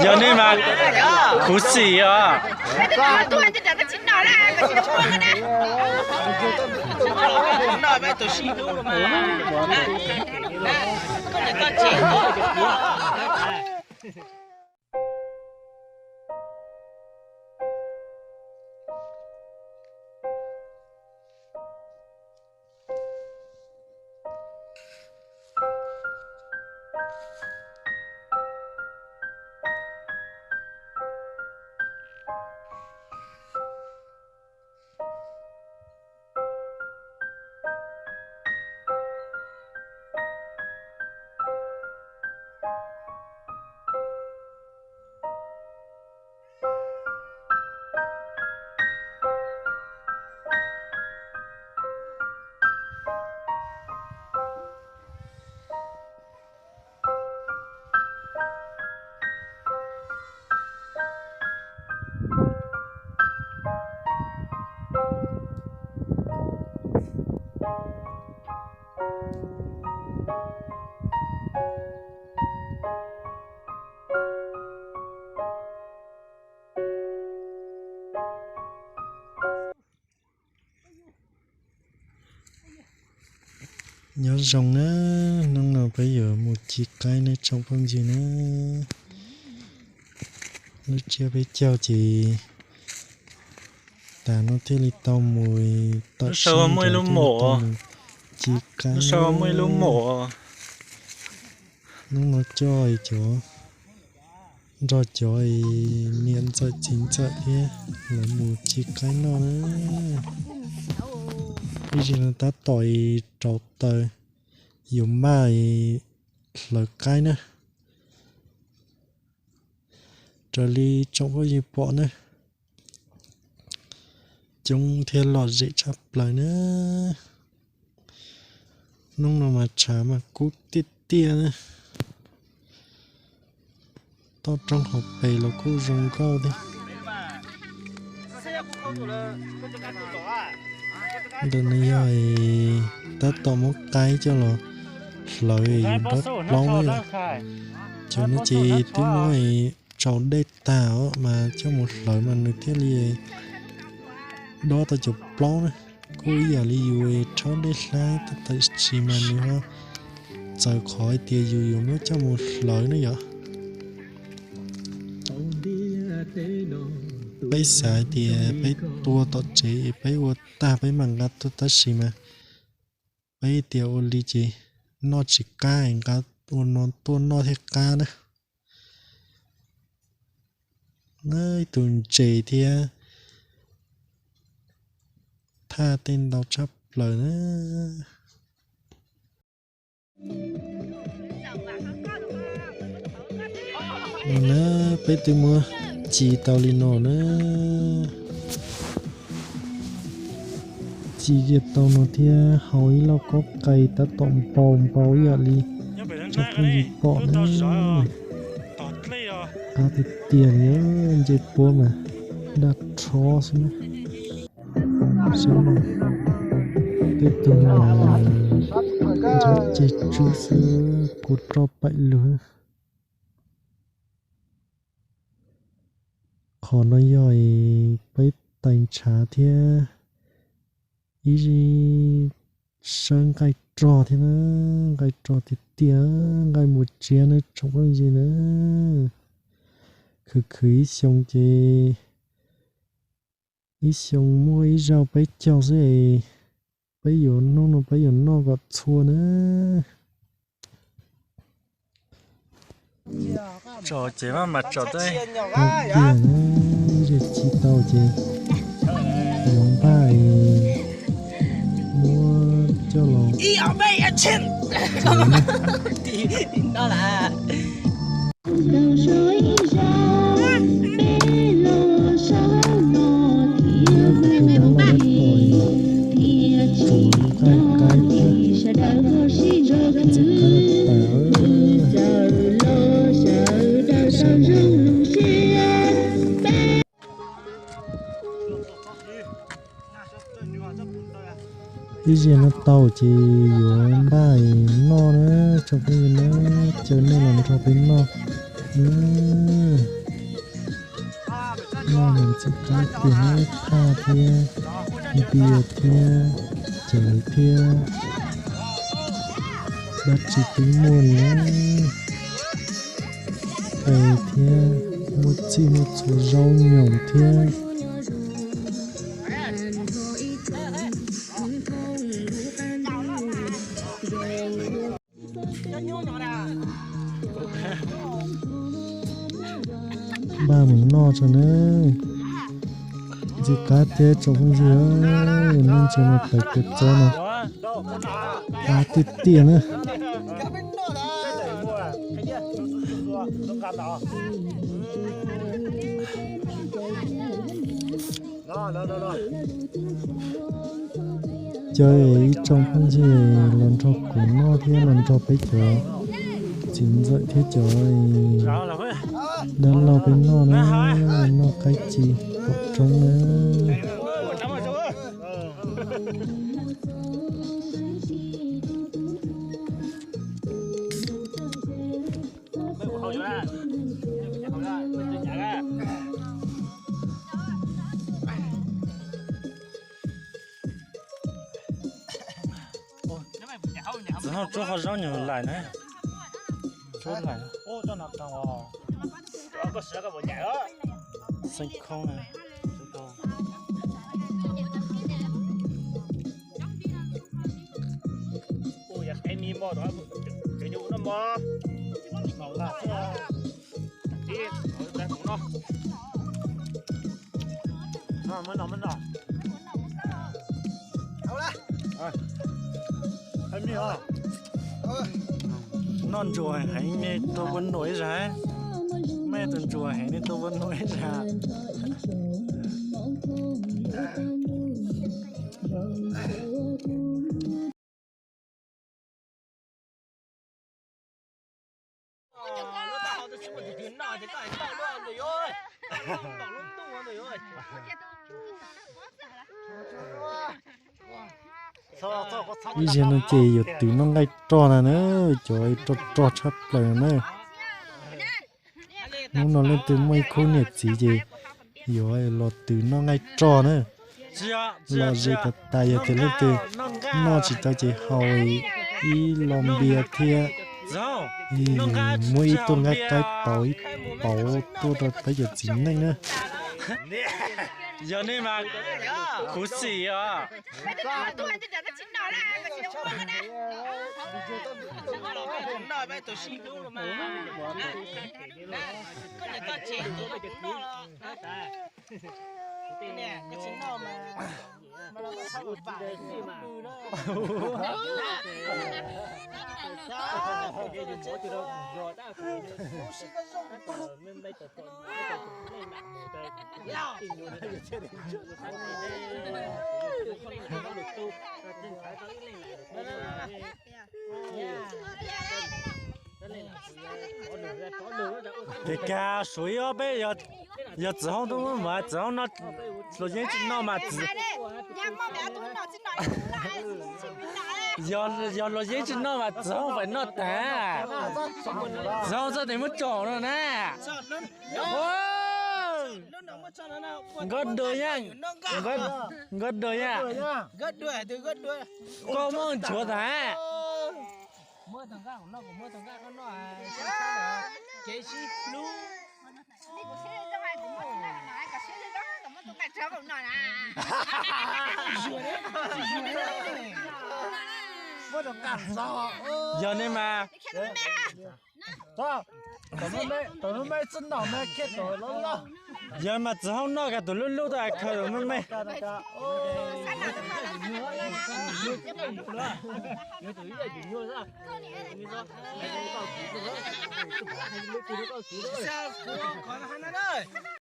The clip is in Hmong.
Yog nej mas khuv xim os. Nyob zoo na, hnub no peb yuav mus ci qaib nawb tsoom phooj ywg na. Lub tsiab peb caug ces tas no thiaj li tau mus tawm sab nraud thiaj li tau mus ci qaib. Hnub no coj cov, nrog cov niam ntxawm txiv ntxawm thiab lawv mus ci qaib noj na. Ib zig no tab tom rauv taws yuav npaj hlawv qaib na. Raws li tsoom phooj ywg pom na, coob thiab lom zem tshaj plaws na. Hnub no mas tshav mas kub tiaj tiaj na. Toj roob hauv pes los kuj zoo nkauj thiab. Ntawm no yog tab tom muab qaib coj los hlawv yuav dob plaub na yom. Cov no ces twb muab tsaus dej tag os mas coj mus hlawv mas nws thiaj li dob tau cov plaub na. Kuj ib yam li yus rhaub dej hlab tab sis mas nws ho txawv qhov hais tias yus yuav muab coj mus hlawv ne yom. Peb xav hais tias peb tua tom tsev es peb ua tag peb mam nqa tuaj tab sis mas peb tias ua li ces noj tsis qab es nqa ua no tuaj noj thiaj qab na. Ib tug ntses thiab thaj tej ntau tshaj plaws na. No na, peb twb muab ci tau li no na. Ci kiag tau no thiab hau ib lauj kaub qe tab tom npau npau ib yam li tsoom phooj ywg pom na. Qab tiag tiag li, ncej puab mas daj rhob xwb na. Tej tug mas nrov ceg tswb xwb, kua roj paim lug. Qhov no yog peb tais ntshav thiab ib sawb nqaij rog thiab na, nqaij rog tiag tiag, nqaij npua tsiab na tsoom phooj ywg na. Khwv khwv ib xyoo ces ib xyoo muaj ib zaug peb caug xwb es peb yuav hnub no peb yuav noj kom txhua na. Tsom ces maj mam tsom tiag na, ib zaug ci tau ces yuav npaj es muab coj los Ib zaug no tau ces yuav npaj noj na. Phooj ywg na, caw nej los nrog peb noj na. Noj mus txij qab tiag na, thaj thiab, npias thiab, cawv thiab, dab tsi twb muaj li na. Qe thiab, muaj txhij muaj txhua, zaub nyoos thiab. Npaj mus noj tso na. Ntxim qab thiab tsoom phooj ywg, nej ntsia no, pais kua txob no qab tiag tiag na. Caw ib tsoom phooj ywg los nrog kuv noj thiab los nrog peb cov txiv ntxawm thiab cov dab laug peb noj na, noj qaib ci pom roob na. Txiv Hauj tsuab qhov zaub nyuag lais na. Tsuab lais. Xeeb khoob na. Noj ntsuag heev, nej tuaj ua nuam ib zag. Nej tus ntsuag heev, nej tuaj ua nuam ib zag. Ib zaug no ces yuav twv noj nqaij roj na na, cov roj rog tshaj plaws na. Hnub no leej twg muaj ib khub niam txiv ces yuav los twv noj nqaij roj na. Lom zem tas tas, yog tias leej twg noj tsis tau ces haus ib lo npias thiab, muab ib tug nqaij qaib pauv ib pauv tuaj rau peb cov txiv neej na. Yog nej mas khuv xim os. Ces kag suav ib ob peb, yog txiv hauj tuaj muab mas txiv hauj noj, luag yeeb tsis noj mas txiv, yog luag yeeb tsis noj mas txiv hauj pais noj tag. Txiv hauj txoj tes muab tsom no na. Nkauj dua yaj, nkauj dua yaj, koj muab nchuav tag. Yog ne mas. Yog mas txiv hauj noj kiag tus lub lub tuaj khaws tus me me.